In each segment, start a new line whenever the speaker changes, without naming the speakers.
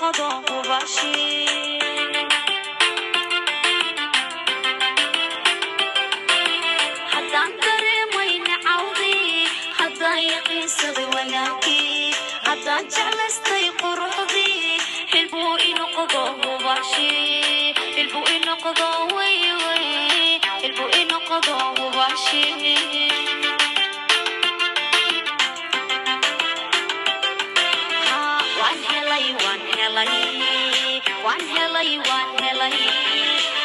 inoqdo hubashi haddaan dareemayna cawdii haddaan yaqiinsaday wanaagii haddaan jeclaystay quruxdii xilbuu inoqdo hubashi xilbuu inoqdo way way xilbuu inoqdo hubashi waan helay waan helay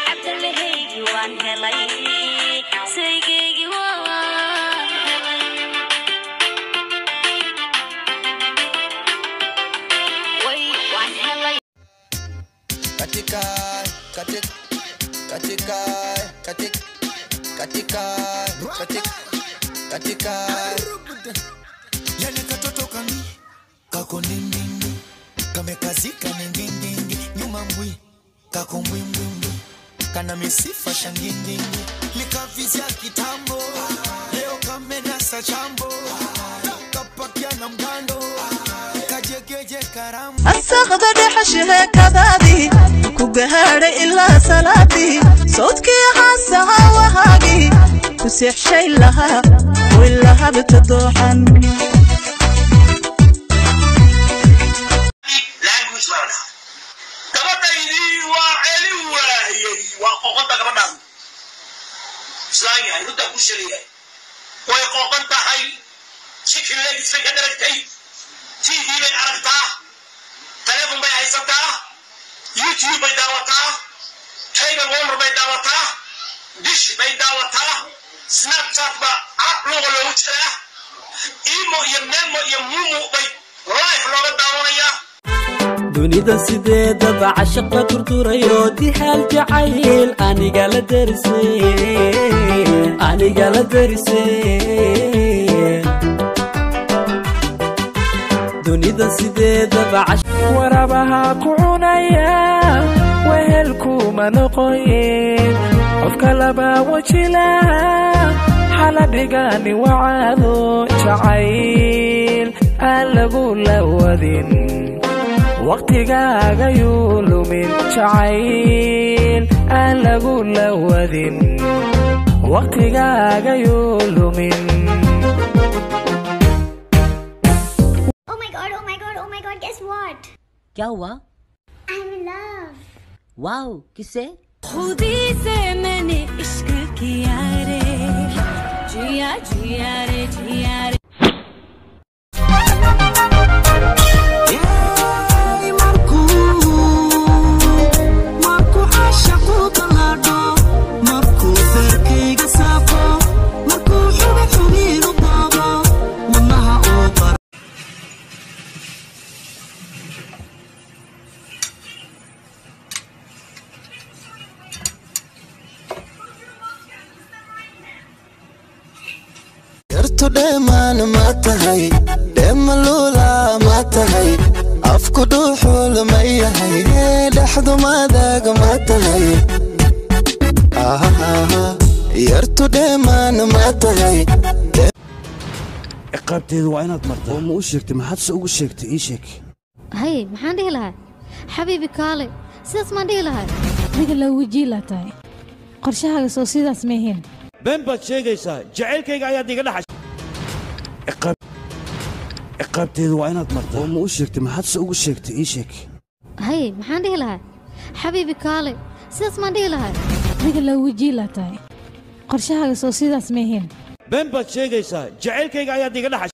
cabdalahaygi waan helay saygaygi waan helay way waan helay
katika katika katika katika katika katika katika yani katoto kami kako nindindi kamekazika nindindindi nyuma mbwi kako mbwimbwimbwi kana misifa shangindindi likavizya kitambo leo kamenasa chambo kapakia na mgando kajegeje karambo
asaqda dhaxashaha kadaadi ku gaaray ilaa salaadi sawdkii xasaha wahaagi ku seexshay laha willaha bitadooxan
language baa la dhahaa gabadhaydii waa celin waayey waa qoqonta gabadhaan islaan yahay runtaa ku sheegayahay way qoqon tahay chicken legs bay ka dharagtay TV bay aragtaa telephone bay haysataa YouTube bay daawataa cable warner bay daawataa dish bay daawataa Snapchat ba luuqa loogu jiraa imo iyo memo iyo mumu bay live looga daawanayaa
dunida sideedaba cashaqa durdurayo dihaal jacayl aniga la darisay aniga la darisay dunida sideedaba
warabaha ku cunaya wehelkuma noqoyin qofka laba wajila xaladhigani wacaado jacayl aan lagu lawadin waqtigaaga yuu lumin jacayl aan lagu lawadin waqtigaaga yuu lumin.
Oh my god, oh my god, oh my god, guess what?
क्या हुआ?
I'm in love.
Wow, किससे?
खुदी से मैंने इश्क किया रे जिया जिया रे जिया रे
yartu dheemaan ma tahay dheemalula ma tahay afku dhuuxul ma yahay dhexdu madaag ma tahay yartu dheemaan ma tahay
ciqaabteedu waa inaad martaa oo ma u sheegtay maxaad se ugu sheegtay ii sheeg
hay maxaan dhihi lahaa xabiibi kaale sidaas maan dhihi lahaa
adiga la wajiila tahay qorshahaaga soo sidaas ma ahayn
been baad sheegaysaa jacaylkayga ayaad iga dhaxashay ciqaabteedu waa inaad martaa oo ma u sheegtay maxaad se ugu sheegtay ii sheeg
hay maxaan dhihi lahaa xabiibi kaale sidaas maan dhihi lahaa
adiga la wajiila tahay qorshahaaga soo sidaas ma ahayn
been baad sheegaysaa jacaylkayga ayaad iga dhaxashay.